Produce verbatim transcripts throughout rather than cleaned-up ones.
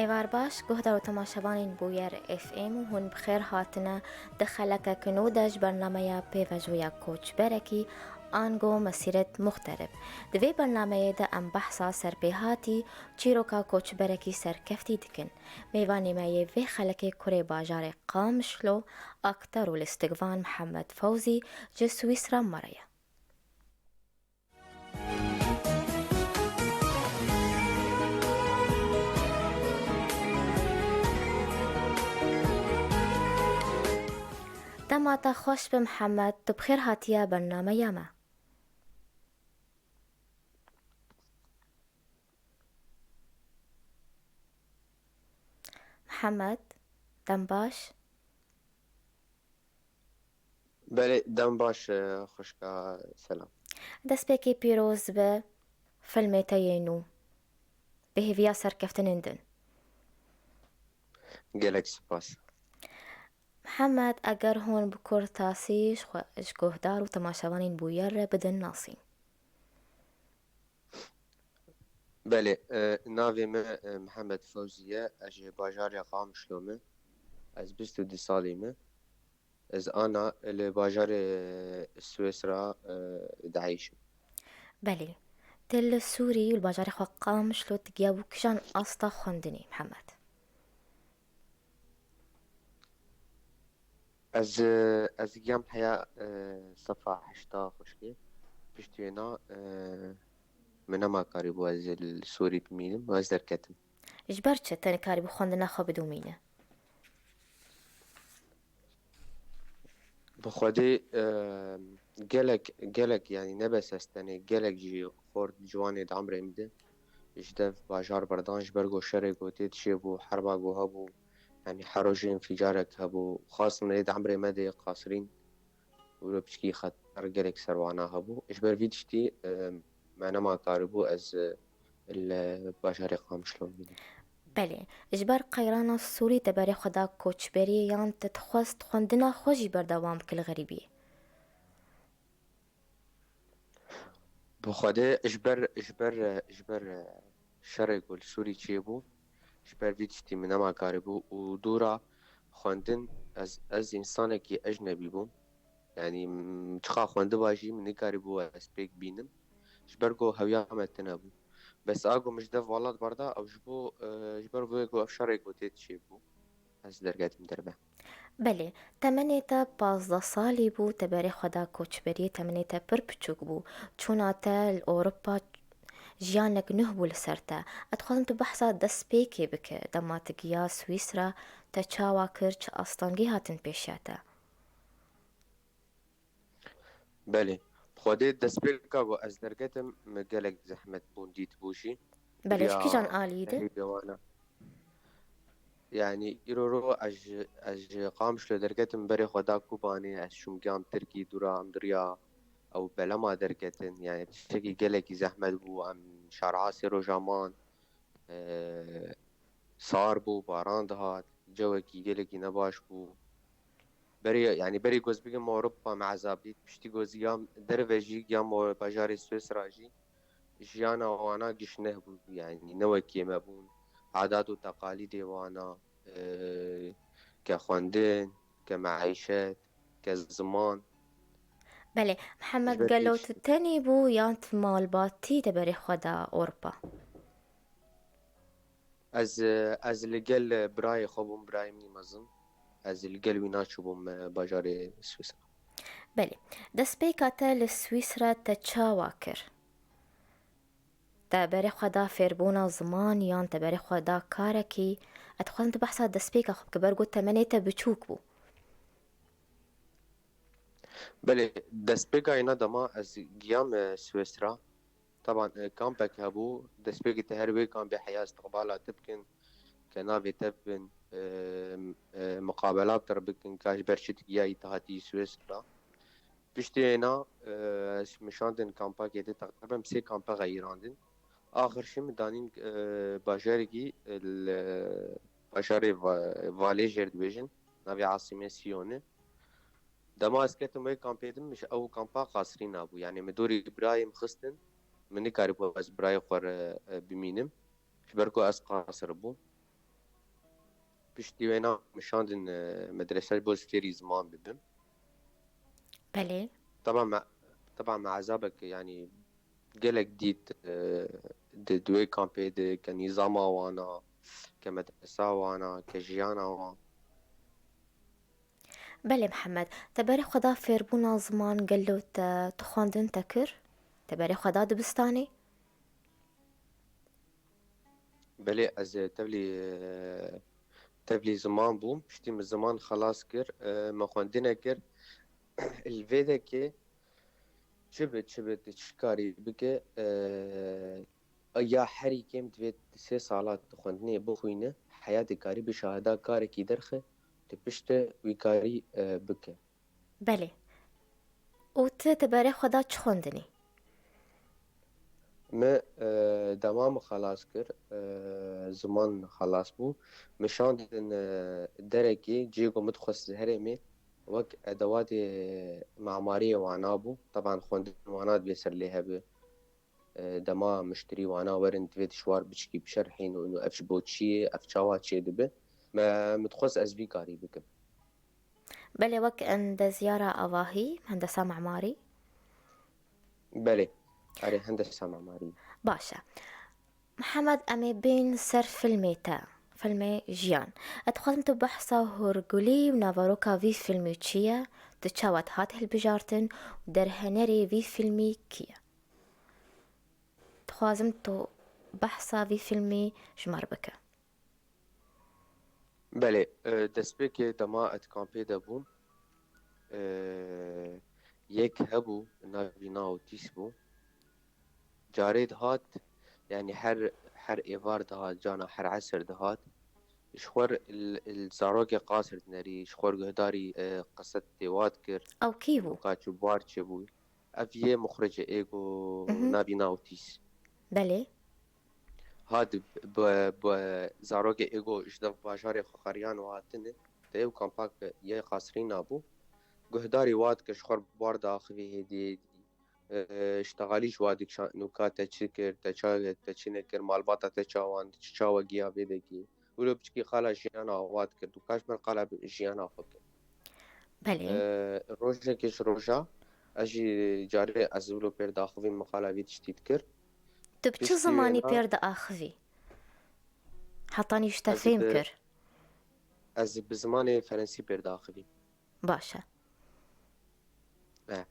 Êvar baş, guhdar û temaşevanên Bûyer F M, hûn bi xêr hatine di xelekek nû de ji bernameya pêvajoya koçberekî, ango mesîret muxterib. Di vê bernameyê de em behsa serpêhatî çîroka koçberekî serkeftî dikin. Mêvanê me yê vê xelekê kurê bajarê Qamişlo, aktor û lîstikvan Mihemed Fewzî ji Swîsra me re ye. Dema te xweş be Mihemed, tu bi xêr hatiye bernameya me. Mihemed, dem baş. Belê, dem baş, e, xwişka Selam. Destpêkê pîroz be filmê te yê nû. Bi hêviya serkeftinên din. Gelek spas. Mihemed, eger hûn bi kurtasî ji xwe, ji guhdar û temaşevanên Bûyer re bidin nasîn. Belê, e, navê me, e, Mihemed Fewzî ye. Ez ji bajarê Qamişlo me. Ez bîst û du salî me. Ez ana li bajarê Swêsra, e, dieyşim. Belê. Te li Sûrî û li bajarê xwe Qamişlo tu giya bû kijan asta xwendinê, Mihemed? Ez, e, ez giyam heya, e, sefa heşta xwişkê. Piştî wêna, e, min nema karîbû ez li Sûrî bimînim û ez derketim. Ji ber çi te nikarîbû xwendina xwe bidomîne? Bi Xwedê, e, gelek, gelek, yanî ne bes ez tenê, gelek jî xort ciwanê di emrê min de ji dev bajar berdan, ji ber ku şerê ku tê dişê bû, herba ku hebû, yanî her rojê înfîcarek hebû, xwestin ê di emrê me de qasirîn û piçkî xeter gelek ser wana hebû. Ji ber vî tiştî, e, me nema karibû ez, e, li bajarê Qamişlo bimînim. Belê. Ji ber qeyrana Sûrî te berê xwe da koçberiyê yan te dixwest xwendina xwe jî berdewam bike li xerîbiyê? Bi Xwedê ji ber, ji ber, ji ber, e, şerê ku li Sûrî çêbû, ji ber vî tiştî min nema karibû û dûra xwendin ez, ez însanekî ecnebî bûm. Yanî, m-, çiqa xwendiba jî min nikarîbû ez pêk bînim. Ji ber ku hewiya me tune bû. Bes a ku min ji dev welat berda, ew ji bo, e, ji ber vê ku ev şerê ku tê çêbû, ez derketim derve. Belê, temenê te pazdeh salî bû, te berê xwe da koçberiyê, temenê te pir piçûk bû. Çûna te li Ewropa jiyanek nuh bû li ser te. Ez dixwazim tu behsa destpêkê bike, dema tu giya Swîsra, te çawa kir, çi astengî hatin pêşiya te? Belê. Xwedê destpêka ku ez derketim, min gelek zehmet bûn dîtibû jî. Belê, ji kîjan alî de? Yanî îro ro ez ji, ez ji Qamişlo derketim, berê xwe da Kobanê, ez çûm giyam Tirkî, dûra em diriya ew belema derketin. Yanî tiştekî gelekî zehmet bû, em şara sê roja man. E, sar bû, baran dihat, cewekî gelekî nebaş bû. Berê, yanî berê ku ez bigim Ewropa me ezab dît, piştî ku ez giyam derve jî, giyam bajarê Swêsra jî, jiyana wana gişneh bû, yanî ne wekî me bûn. Adat û teqalîdê wana, e, ke xwendin, ke meîşet, ke ziman. Belê, Mihemed, gelo tu tenê bû yan tu malbatî te berê xwe da Ewropa? Ez, ez li gel birayê xwe bûm, birayê min î mezin. Ez li gel wî naçûbûm, e, bajarê Swîsra. Belê. Destpêka te li Swîsra te çawa kir? Te berê xwe da fêrbûna ziman yan te berê xwe da karekî? Ez dixwazim tu behsa destpêka xwe bike, ber got temenê te biçûk bû. Belê, destpêka êna dema ez giyam, e, Swêsra. Teban, e, kampek hebû, destpêkê te her wê kampê heya istiqbala te bikin, ke navê te bibin, e, e, miqabela bi te re bikin, ka ji ber çi tu giyayî te hatî Swêsra. Piştî êna, e, ez min şandin kampakê de teqrîben sê kampe xeyirandin. Axir jî min danîn, e, bajarekî, e, li bajarê Va-, Valê jêr dibêjin, navê asîmê Siyonê. Dema ez ketim wê kampê din, min ji ew kampa qasirîna bû. Yanî min dorî birayê min xistin, min nikarîbû ez birayê xwe re, e, bimînim. Ji ber ku ez qasir bûm. Piştî wêna min şandin, e, medrese ji bo fêrî ziman bibim. Belê. Teba me, teba me ezabek, yanî gelek dît, e, di, di wê kampê de ke nîzama wana, ke medresa wana, ke jiyana wan. Belê Mihemed, te berê xwe da fêrbûna ziman gelo te tu xwendin te kir? Te berê xwe da dibistanê? Belê ez, e, tevlî, e, tevlî ziman bûm. Piştî min ziman xelas kir, e, me xwendine kir. Li vê dekê çi bi çi bi tu çi karî bike, e, ya herî kêm divê tu sê sala tu xwendinê bixwîne, heya dikarî bi şahida karekî derxe, tu piştre wî karî, e, bike. Belê. Û tu, tu berê xwe da çi xwendinî? Me, e, dema min xelas kir, e, ziman xelas bû. Min şandin, e, derekê, cihê ku min dixwest ji herêmê, wek edewatê memariyê wana bû. Teban xwendin wana divê ser lê hebe. E, dema miştirî wana werin divê dişwar biçikî bişerhîn û ev ji bo çi ye, ev çawa çêdibe. Me, min dixwest ez vî karî bikim. Belê, wek endezyara avahî, hendesa memarî? Belê. Erê, hendesa memarî. Baş e. Mihemed, em ê bên ser filmê te, filmê Jiyan. Ez dixwazim tu behsa hûrgulî û naveroka vî filmî çi ye, tu çawa dihat hilbijartin û derhenerê vî filmî kî ye? Dixwazim tu behsa vî filmî ji me re bike. Belê, e, destpêkê dema ez kampê de bûm, e, yek hebû, navî na Otîs bû. Carê dihat, yanî her, her êvar dihat, cana her esir dihat. Ji xwe li, li zarokê qasir dinerî, ji xwe guhdarî, e, qiseta wa dikir. Ew kî bû? Ka çi bar çêbû. Ev yê muxricê ê ku navî na Otîs. Belê. Hat bi, bi zarokê ê ku ji dev bajarê xwe xeriyan û hatine, te ew kampak yê qasirîna bû. Guhdarî wa dikir, ji xwe bar diaxivî hêdî hêdî. E, ştexalî ji wa dikişand, nûka te çi kir, te ça, te çi nekir, malbata te çawan, tu çawa giya vê dekî. Wilo piçkî xala jiyana wa dikir. Dûka ji min qala jiyana xwe kir. Belê. E, rojekê ji roja, ez jî carê ez wilo pêr daxivîm, min qala vî tiştî dikir. Tu bi çi zimanî pêr diaxivî? Hetanî ji te fêm kir. Ez bi zimanê ferensî pêr daxivîm. Baş e. E,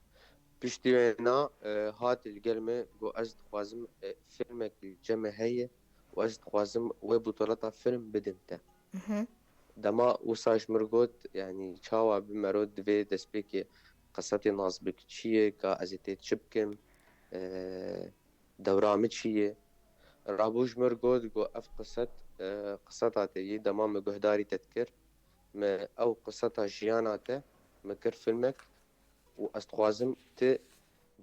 piştî wêna, e, hat li gel me, got, ez dixwazim, e, filmek li cem me heye û ez dixwazim wê butulata film bidim te. Dema wisa ji mir got, yanî çawa bi mero divê destpêkê qiseta Nazbik çi ye, ka ez ê tê çi bikim, e, dewra min çi ye. Rabû ji mir got, got, ev qiset, e, qiseta te yê, dema min guhdarî te dikir, min ew qiseta jiyana te min kir filmek û ez dixwazim tu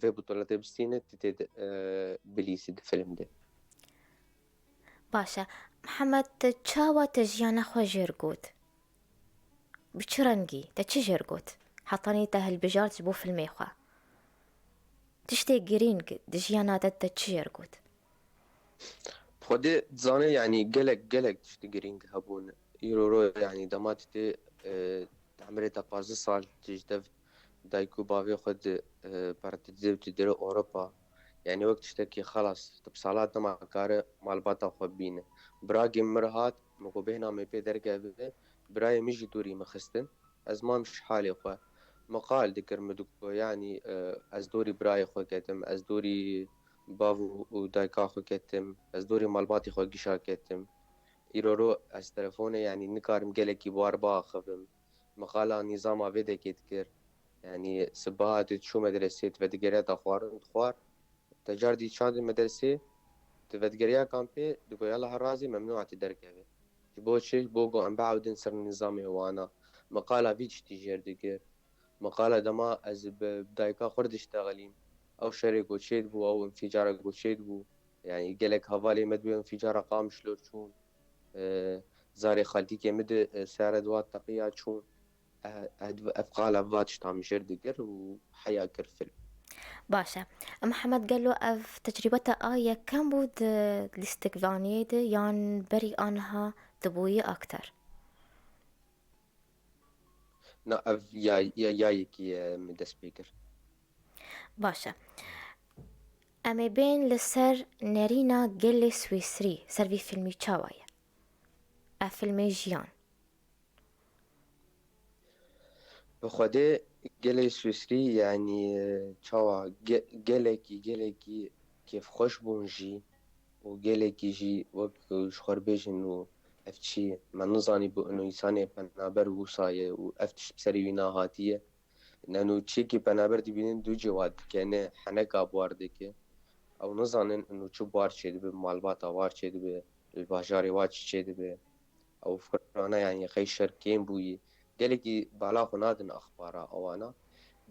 vê butuletê bistîne, tu tê de, e, bilîsî di film de. Baş e. Mihemed, te çawa te jiyana xwe jêr got? Bi çi rengî? Te çi jêr got? Hetanî te hilbijart ji bo filmê xwe. Tiştê girîng di jiyana te, te çi jêr got? Xwedê dizane, yanî gelek, gelek tiştê girîng hebûn. Îro ro, yanî dema tu tê, e, emrê te pazdeh sal, tu ji dev dayik û bavê xwe di, e, perdê dide û tu dêre Ewropa. Yanî wek tiştekî xelas, tu bi salat nema kare malbata xwe bîne. Birakê min mir hat, min got bêhna me pê derkeve, birayê min jî dorî min xistin. Ez mam ji halê xwe. Min qal dikir, min digot, yanî, e, ez dorî birayê xwe ketim, ez dorî bav û, û dayika xwe ketim, ez dorî malbatê xwe gişa ketim. Îro ro ez telefonê, yanî nikarim gelekî bi war biaxivim. Min qala nîzama vê dekê dikir. Yanî sibaha tu diçû medresê, tu vedigeriya te xwarin dixwar. Te car dî çandin medresê, tu vedigeriya kampê, digot, yala her razî, memnû a tu derkeve. Ji bo çi? Ji bo ku em biewidin ser nîzamê wana. Min qala vî tiştî jêr dikir. Min qala dema ez bi, bi dayika xwe re diştexilîm. Ew şerê ku çêdibû, ew înfîcara ku çêdibû. Yanî gelek hevalê me di wê înfîcara Qamişlo çûn. E, zarê xaltîkê min di, e, seyare di wa teqiya çûn. E, e, ev qala va tişta min jêr dikir û heya kir film. Baş e. Mihemed, gelo ev tecrîbe te a yekem bû di lîstikvaniyê de yan berî aniha tu bûyî akter? Na, ev ya, ya, yayekî ye min dest pê kir. Baş e. Em ê bên li ser nerîna gelê Swîsrî, ser vî fîlmî çawa ye? Ev fîlmê jiyan. Bi xwedê gelê Swîsrî, yanî, e, çawa ge-, gelekî, gelekî kêfxweş bûn jî û gelekî jî wek ji xwe bêjin û ev çi me nizanî bû ino însanê penaber wisa ye û ev tişt bi serê wî nehatiye. Neno çiyekî penaber dibînin du cih wa dike, ne heneka bi war dike. Ew nizanin ino çi bi war çêdibe, malbata war çêdibe, li bajarê wa çi çêdibe. Ew firana, yanî qey şer kêm bûyî. Gelekî bala xwe nadin axbara ewana.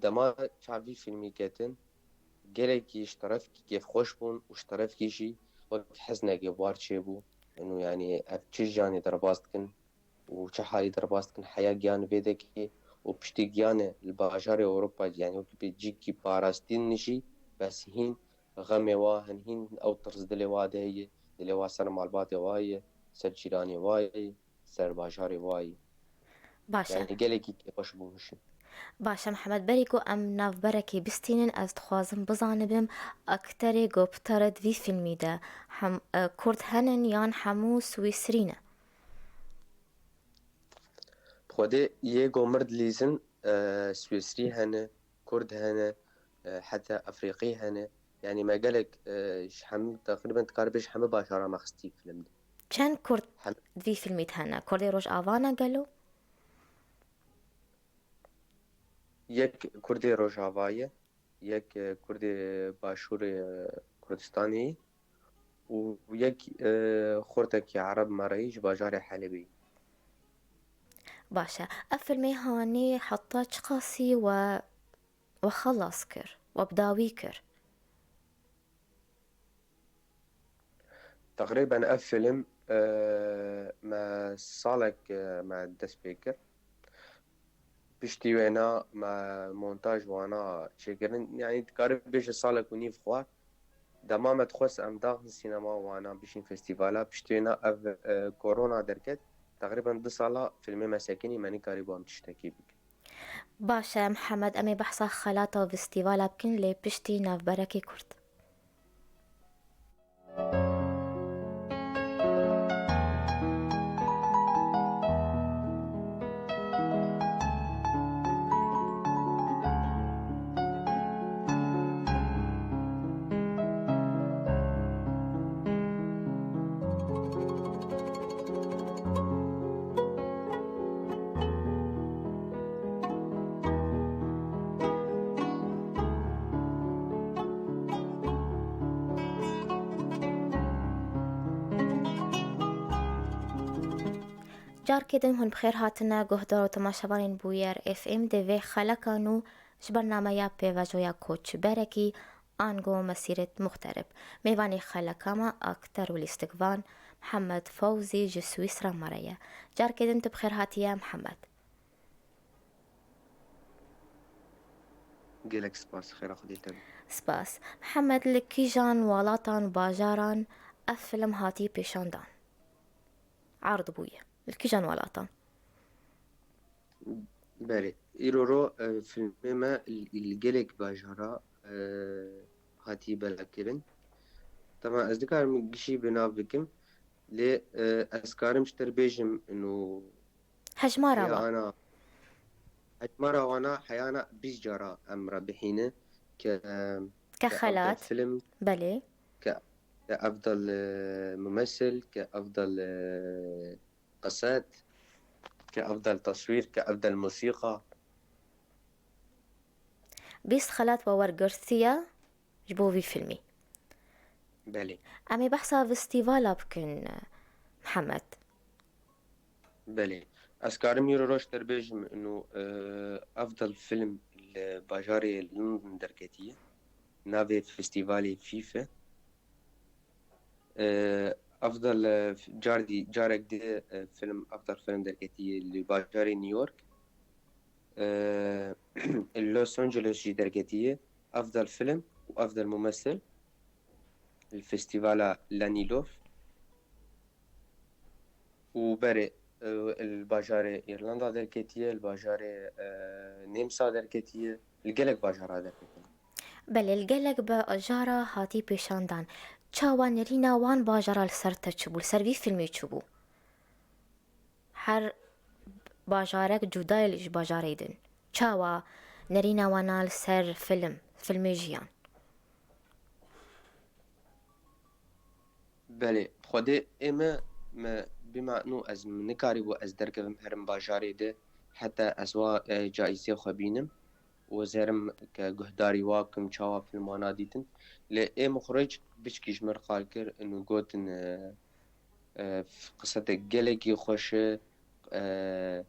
Dema çav vî fîlmî ketin, gelekî ji terefkî kêfxweş bûn û ji terefkî jî wek heznekê bi war çêbû. Ino, yanî ev çi jiyanê derbas dikin û çi halî derbas dikin heya giyan vê dekê û piştî giyanê li bajarê Ewropa, yanî wekî cîkî parastin jî, bes hîn xemê wa, hin hîn ew tirs dilê wa de heye, dilê wa ser malbatê wa ye, ser cîranê wa ye, ser bajarê wa ye. Baş e. Yanî gelekî kêfxweş bûn jî. Baş e Mihemed, berî ku em navberekê bistînin, ez dixwazim bizanibim, akterê ku bi te re di vî fîlmî de hem, e, Kurd henin yan hemû Swîsrî ne? Bi xwedê yê ku mir dilîzin, e, Swîsrî hene, Kurd hene, e, heta Efrîqî hene. Yanî me gelek, e, ji hemû, teqrîben dikarî bêjî hemû bajara me xistî fîlm de. Çend Kurd Hem di vî fîlmî de hene? Kurdê Rojava ne gelo? Yek Kurdê Rojava ye, yek, e, Kurdê Başûrê, e, Kurdistanê ye û yek, e, xortekî Ereb me re yî ji bajarê Helebê ye. Baş e. Ev fîlmê hanê heta çiqasî we, we xelas kir, we bi dawî kir? Teqrîben ev fîlm, e, me salek, e, me dest pê kir. Piştî wêna me montaj wana çêkirin. Yanî dikarî bêje salek û nîv xwar. Dema me dixwest em daxin sînema wana bişîn festîvala. Piştî wêna ev, e, korona derket. Teqrîben du sala fîlmê me sekinî, me nikarîbû em tiştekî bikin. Baş e Mihemed, em ê behsa xelata festîvala bikin lê piştî navberekê kurt. Carkê din hûn bi xêr hatine guhdar û temaşevanên Bûyer F M di vê xeleka nû ji bernameya pêvajoya koçberekî ango mesîret muxterib. Mêvanê xeleka me akter û lîstikvan Mihemed Fewzî ji Swîsra me re ye. Carkê din tu bi xêr hatiye Mihemed. Gelek spas, xêra Xwedê te be. Spas. Mihemed, li kîjan welatan, bajaran ev film hatiye pêşandan? Erd bûye. Li kîjan welatan? Belê. Îro ro, e, filmê me li, li gelek bajara, e, hatiye belakirin. Tema ez dikarim gişî bi nav bikim. Lê, e, ez karim ji te re bêjim ino Hejmara wan. Heyana, hejmara wana heyana bîst cara em re bihîne ke, ke xelat. Film, belê, ke, ke efdal, e, mumessil, ke efdal, e, qeset, ke efdal taswîr, ke efdal musîqa. Bîst xelat we wergirtiye ji bo vî filmî. Belê. Em ê behsa festîvala bikin, Mihemed. Belê. Ez karim îro roj te bêjim ino, e, efdal film li bajarê London derketiye. Navê festîvalê fîfe. E, efdal, e, car dî, carek di, e, film, efdal film derketiye li bajarê New York. E, Los Angeles jî derketiye. Efdal film û efdal mumessil li festîvala Lanilov. Û berê e, li bajarê Îrlanda derketiye, li bajarê, e, Nêmsa derketiye, li gelek bajara derketiye. Belê, li gelek bajara hatî pêşandan. Çawa nerîna wan bajara li ser te çûbû, li ser vî filmê çûbû? Her bajarek cuda ye ji bajarê din. Çawa nerîna wana li ser film, filmê jiyan? Belê, bi Xwedê ê me, me bîma nû ez nikarîbû ez derkevim herim bajarê de, heta ez wa, e, caîzê xwe bînim û ez herim ke guhdarî wa bikim, çawa film wana dîtin. Lê ê mixric biçkî ji min re qal kir û gotin, e, e, qisetek gelekî xweş e, e,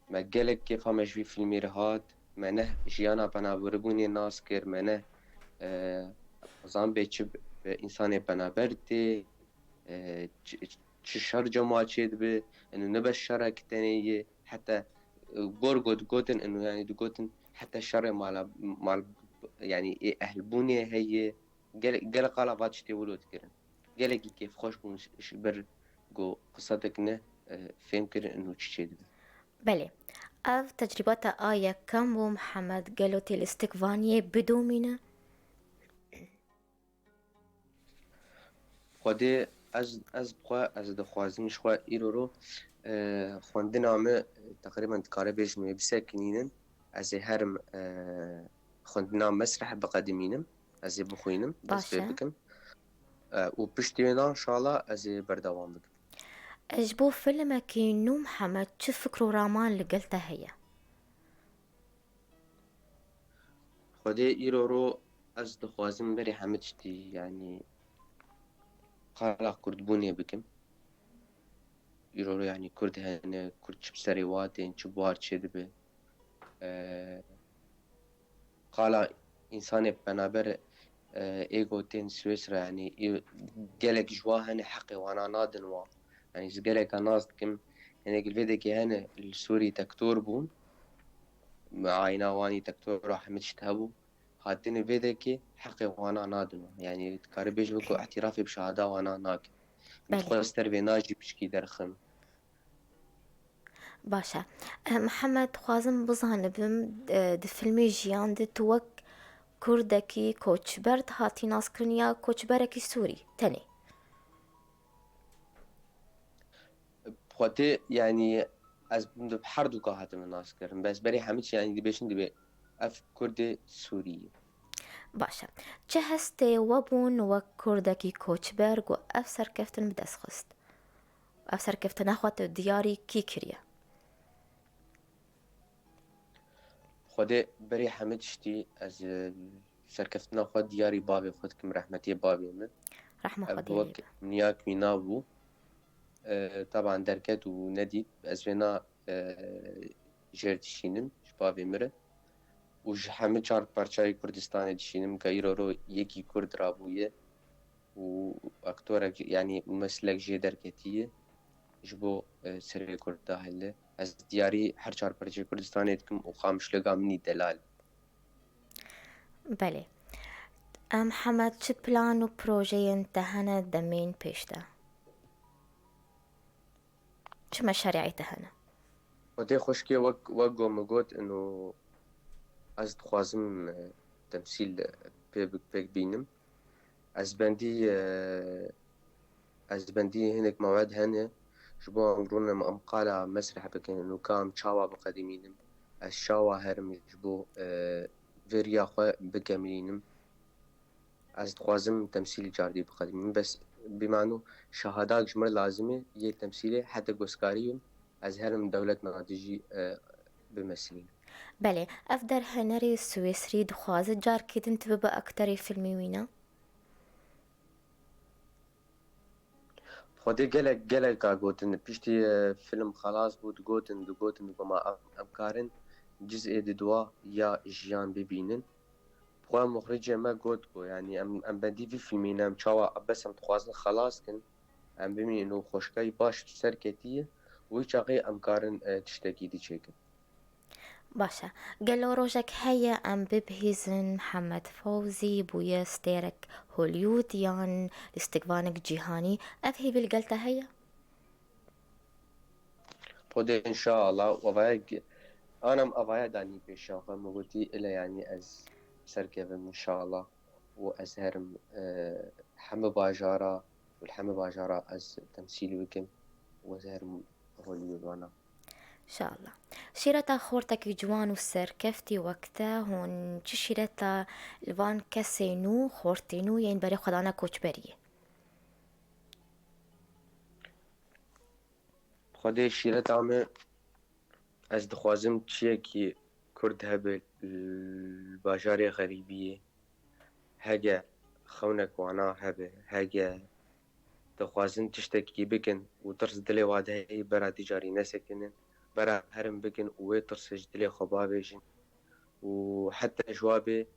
me gelek kêfa me ji vî filmî re hat, me neh jiyana penaberibûnê nas kir, me neh, e, zan bê çi bi însanê penaber tê, e, çi, çi şer cema çêdibe, inu ne bes şerek tenê ye, heta, e, gor got, gotin, inu yani digotin, heta şerê mala, mal, yani ê ehlbûnê heye, gel, gel qala va tiştê wilo dikirin. Gelekî kêfxweş bûn ji, ji ber ku qisetek ne, e, fêm kirin û çi çêdibe. Belê. Ev tecrîba te a yekem bû Mihemed, gelo tê li stikvaniyê bidomîne? Xwedê ez, ez bi xwe, ez dixwazim ji xwe îro ro, e, xwendina me, e, teqrîben dikare bêjim wê bisekinînin. Ez ê herim, e, xwendina mesreh biqedimînim. Ez ê bixwînim, dest pê Baş e. bikim. E, û piştî wê inşallah ez ê berdewam bikim. Ji bo filmekî nû Mihemed çi fikr û raman li gel te heye? Xwedê îro ro ez dixwazim berê hemî tiştî, yanî qala kurdbûnê bikim. Îro ro yanî kurd hene, kurd çi bi serê wa tên, çi bi war çêdibe. E, qala însanê penaber, e, ê ku tên Swêsra, yanî ê, gelek ji wa hene heqê wana nadin wa. Yanî ez geleka nas dikim, hinek li vê dekê hene li Sûrî tektor bûn. Ayna wanî tektora hemî tişt hebû. Hatine vê dekê heqê wana nadin wan. Yanî dikare bêje weko îtirafê bi şehada wana nake. Min Belê. Dixwest ser vê najî pişkî derxim. Baş e. E, Mihemed, dixwazim bizanibim, e, di filmê jiyan de tu wek kurdekî koçber dihatî naskirin ya koçberekî Sûrî tenê? Xwetê, yanî ez bi her du ka hatime naskirin. Bes berê hemî çi, yanî dibêjin dibê ev kurdê Sûrî ye. Baş e. Çi hestê we bûn wek kurdekî koçber ku ev serkeftin bi dest xist? Ev serkeftina xwe tu diyarî kî kiriye? Xwedê berê hemî tiştî ez, e, serkeftina xwe diyarî bavê xwe dikim, rehmetiyê bavê min. Rehma Ev Xwedê bi lê wek be. niyakî nav bû. E, taban derket û nedît. Ez vê na, e, jêr dişînim ji bavê min re. Û ji hemî çar parçayê Kurdistanê dişînim ke îro ro yekî Kurd rabûye û aktorek, yanî mumesilek jê derketiye ji bo, e, serê Kurda hele. Ez diyarî her çar parçeyê Kurdistanê dikim û Qamişloga min î delal. Belê. Em Hemed, çi plan û projeyên te hene demên pêş de? Çi meşarî'ê te hene? Xwedê xweşkê wek, wek go min got, ino ez dixwazim, e, temsîl, e, pê bi-, pêk bînim. Ez bendî, e, ez bendî hinek mewed hene. Ji bo em rûnim, em qala mesreh bikin, ino ka em çawa biqedimînim. Ez çawa herim ji bo, e, vê riya xwe bikemînim. Ez dixwazim temsîlî cardî biqedimînim. Bes bîmano şehadak ji min lazim e, yê temsîlê heta goskarî bim, ez herim dewlet nadijî, e, bimesilînim. Belê, ev derhenerê Swêsrî dixwaze carkê din tu bibe akterê filmê wî ne? Xwedê gelek, geleka gotin. Piştî, e, film xelas bû, digotin, digotin, digoma em, em karin ciz'ê di dua ya jiyan bibînin. Xwe muxricê me got ku, yanî em, em bendî vî filmî ne, em çawa bes em dixwazin xelas kin, em bimînin û xweşkayî baş ser ketiye, wî çaxê em karin, e, tiştekî dî çêkin. Baş e. Gelo rojek heye em bibihîzin Mihemed Fewzî bûye stêrek Hollywood yan lîstikvanek cîhanî? Ev hêvî li gel te heye? Xwedê inşallah, wevayek anam avaya danî pêşa xwe, min gotî ile, yanî ez serkevim inşallah û ez herim, e, heme bajara û li heme bajara ez temsîl bikim û ez herim holî wana. Şala. Şîreta xortekî ciwan û serkeftî wek te, hûn çi şîreta li van kesên nû, xortên nû yên berê xwe dane koçberiyê? Xwedê şîreta me, ez dixwazim çiyekî kurd hebe li bajarê xerîbiyê. Hege xewnek wana hebe, hege dixwazin tiştekî bikin û tirs dilê wa de heye, bera dicarî nesekinin, bera herin bikin û wê tirsê ji dilê xwe bavêjin û heta ji wa bê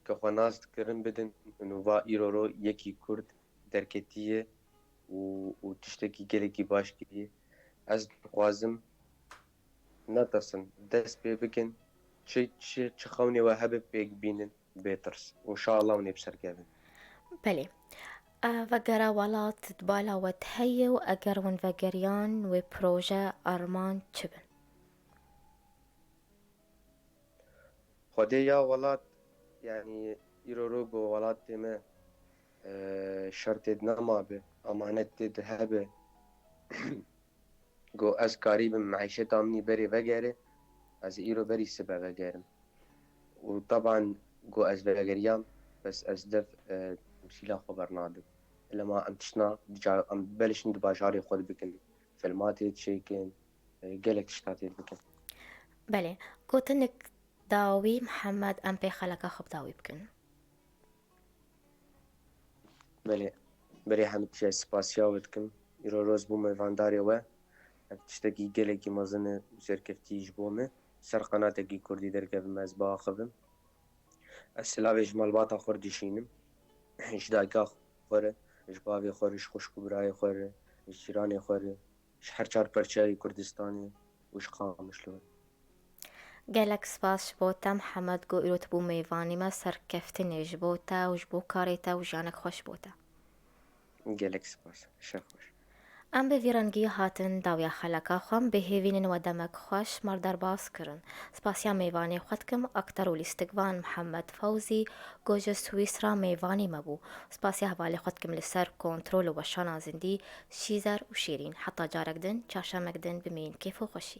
ke xwe nas dikirin bidin û va îro ro yekî kurd derketiye û, û tiştekî gelekî baş kiriye. Ez dixwazim netirsin, dest pê bikin, çi, çi, çi xewnê we hebe pêk bînin bê tirs û şala hûn ê bi ser kevin. Belê. E, vegera welat di bala we de heye û eger hûn vegeriyan wê proje armanc çi bin? Xwedê ya welat, yanî îro ro go welatê me, e, şer tê de nemabe, emanet tê de hebe. Go ez karîbim meîşeta min î berê vegere, ez ê îro berî sibe vegerim. Û teban go ez vegeriyam, bes ez dev, e, temsîla xwe bernadim. Lema em tiştna, dica em belê şin di bajarê xwe dibikin. Filma tê diçêkin, e, gelek tişta tê dibikin. Belê. Gotinik dawî Mihemed, em pê xeleka xwe bi dawî bikin. Belê, berê hemî tiştê spasiya we dikim. Îro roz bû mêvandarê we. Ev tiştekî gelekî mezin e û serkeftî ji bo me. Ser qenatekî kurdî derkevim, ez biaxivim. Ez silavê ji malbata xwe re dişînim. Ji dayika xwe re, ji bavê xwe re, ji xwişk û birayê xwe re, ji cîranê xwe re, ji her çar perçeyê Kurdistanê û ji Qamişlo re. Gelek spas ji bo te Mihemed, ku îro tu bû mêvanî me, serkeftinê ji bo te û ji bo karê te û jiyanek xweş bo te. Gelek spas. Şev xweş. Em bi vî rengî hatin dawiya xeleka xwe, em bi hêvî nin we demek xweş, me re derbas kirin. Spasiya mêvanê xwe dikim, aktor û lîstikvan Mihemed Fewzî, ku ji Swîsra mêvanî me bû. Spasiya hevalê xwe dikim li ser kontrol û weşana zindî, Şîzer û Şîrîn. Heta carek din, çarşemek din, bimînin kêf û xweşî.